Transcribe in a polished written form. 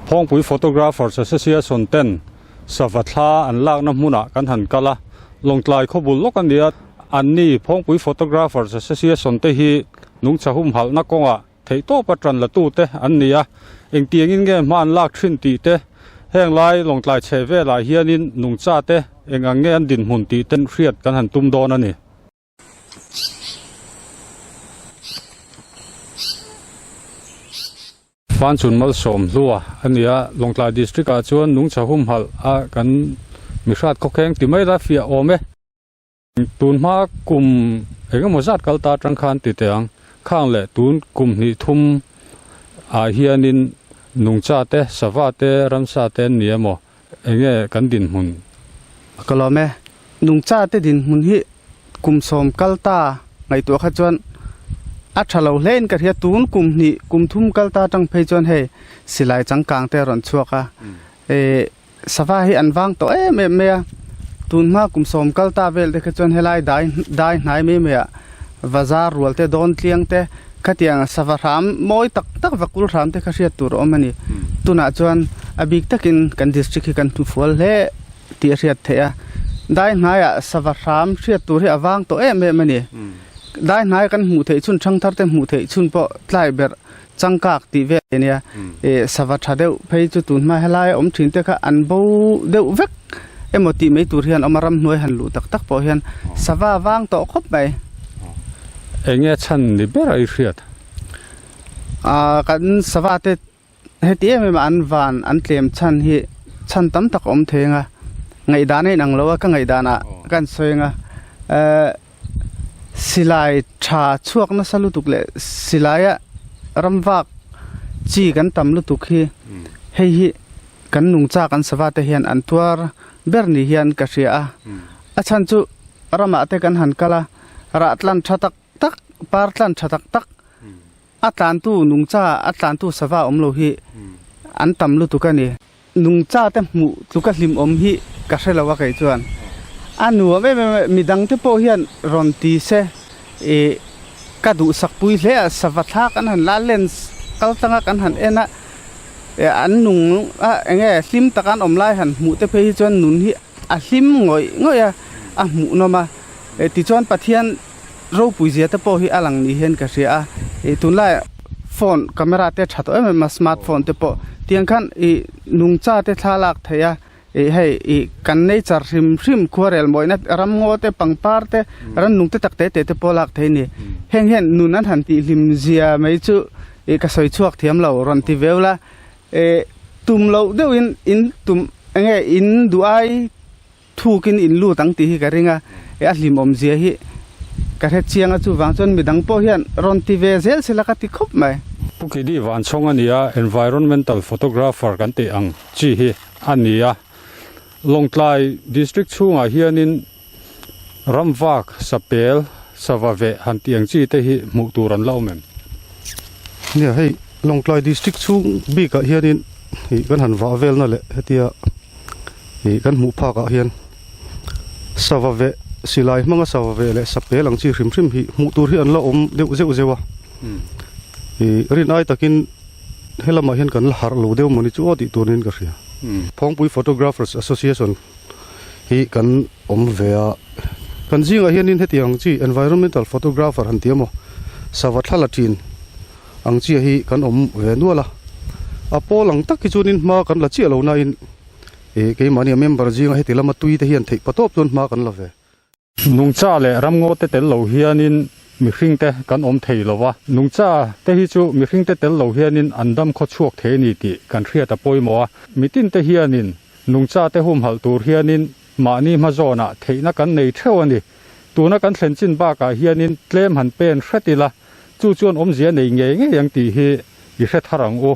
Phawngpui Photographers Association ten sava thla an lakna hmunah kan han kal a, Lawngtlai khawbul lawk a nia. Anni Phawngpui Photographers Association te hi nungcha humhalhna kawngah theihtawpa tan la tute an ni a, engtiangin nge hma an lak thin tih te, heng lai Lawngtlai chheh velah hianin nungcha te eng ang nge an dinhmun tih te hriat kan han tum dawn a ni. Fanchun Malsawm hlua a ni a, Lawngtlai District ah chuan nungcha humhalh a kan mihrat khawkheng ti mai la fiah awm e. Tun hma kum eng emaw zat kal ta atang khan ti teh ang, khang leh tun kum hnih thum ah hianin nungcha te, sava te, ramsa te an ni emaw eng nge kan dinhmun? Ka lawm e, nungcha te dinhmun hi kum sawm kal ta ngaihtuah kha chuan a tha lo hle in ka hria, tun kum hnih kum thum kal ta atang phei chuan hei silai changkang te a rawn chhuak a, eh Sava hi an vang tawh em em mai a, tun hma kum sawm kal ta vel te kha chuan helai dai dai hnai mai mai ah bazar rual te dawn tliang te khatiang sava hram mawi tak tak vakul hram te kha hriat tur a awm a ni. Tunah chuan a bik takin kan district hi kan hnufual hle tih a hriat theih a, dai hnaiah sava hram hriat tur hi a vang tawh em em a ni. Dai hnai kan hmuh theih chhun thangthar te hmuh theih chhun pawh tlai berh Changkak tih vel a nia, ih sava tha deuh phei chu tun hma helai a awm thin te kha an bo deuh vek emaw tih mai tur hian awm a, ramhnuai han luh tak tak pawh hian sava vang tawh khawp mai. Eng nge chhan ni ber a i hriat? Ah kan sava te heti em em a an van an tlem chhan hi chhan tam tak a awm thei ang a, ngaihdan a inang lo a, ka ngaihdan ah ka han sawi ang a, eh. Silai tha chhuak nasa lutuk leh silaia ramvak chi kan tam lutuk hi hei hi kan nungcha kan sava te hian an tuar ber ni hian ka hria a a chhan chu ramah te kan han kal a rah tlan tha tak tak par tlan tha tak tak a tlantu nungcha a tlantu sava awm lo hi an tam lutuk a ni. Nungcha te hmuh tluka hlimawm hi ka hre lo a kei chuan a nuam em em a, midang te pawh hian rawn ti se ih ka duhsak pui hle a, sava thla kan han la lens kal tlang a kan han en a, eh an nung a eng nge hlim taka an awm lai han hmuh te phei hi chuan nun hi a hlim ngawih ngawih a, a hmuhnawm a, eh tichuan Pathian ropui zia te pawh hi a lang ni hian ka hria a ih tunlai phone camera te tha tawh em em a smart phone te pawh tiang khan ih nungcha te thla lak theih a ih hei ih kan nature hrim hrim khuarel mawihna ramngaw te pangpar te rannung te tak te te te pawh lak theih a ni heng hian nun an han tih hlim zia mai chu ih ka sawi chhuak thiam lo rawn ti veu la ih tum loh deuhin in tum eng nge in duh ai. Thukin in lut ang tih hi ka ring a, a hlimawm zia hi ka hre chiang a, chuvang chuan midang pawh hian rawn ti ve zel sela ka ti khawp mai. Pu Kidi Vanchhawng a ni a, environmental photographer kan tih ang chi hi a ni a. Lawngtlai District chhungah hianin ramvak, sapel, sava veh han tih ang chi te hi hmuh tur an la awm em? Nia, hei Lawngtlai District chhung bikah hianin kan han vah velna leh hetia Ih kan hmuh phak ah hian sava veh silai hmanga sava veh leh sapel ang chi hrim hrim hi hmuh tur hi an la awm deuh zeuh zeuh a ih rin ai takin helamah hian kan la harh lo deuh mawni chu aw tih tur niin ka hria Phawngpui Photographers Association hi kan awm ve a kan zingah hianin hetiang chi environmental photographer han ti emaw sava thla la thin ang chiah hi kan awm ve nual a a pawl ang tak hi chuanin hma kan la chiah lo nain Ih keimahni a member zinga heti lama tui te hian theih patawp chuan hma kan la ve. Nungcha leh ramngaw te tel lo hianin mihring te kan awm thei lo va, nungcha te hi chu mihring te tel lo hianin an dam khaw chhuak thei a ni tih kan hriat a pawimawh a, mitin te hianin nungcha te humhalh tur hianin mahni hma zawnah theihna kan nei theuh a ni. Tuna kan thlen chin bakah hianin tlem han pen hret ila, chu chuan awmzia nei ngei ngei ang tih hi i hre thar ang u.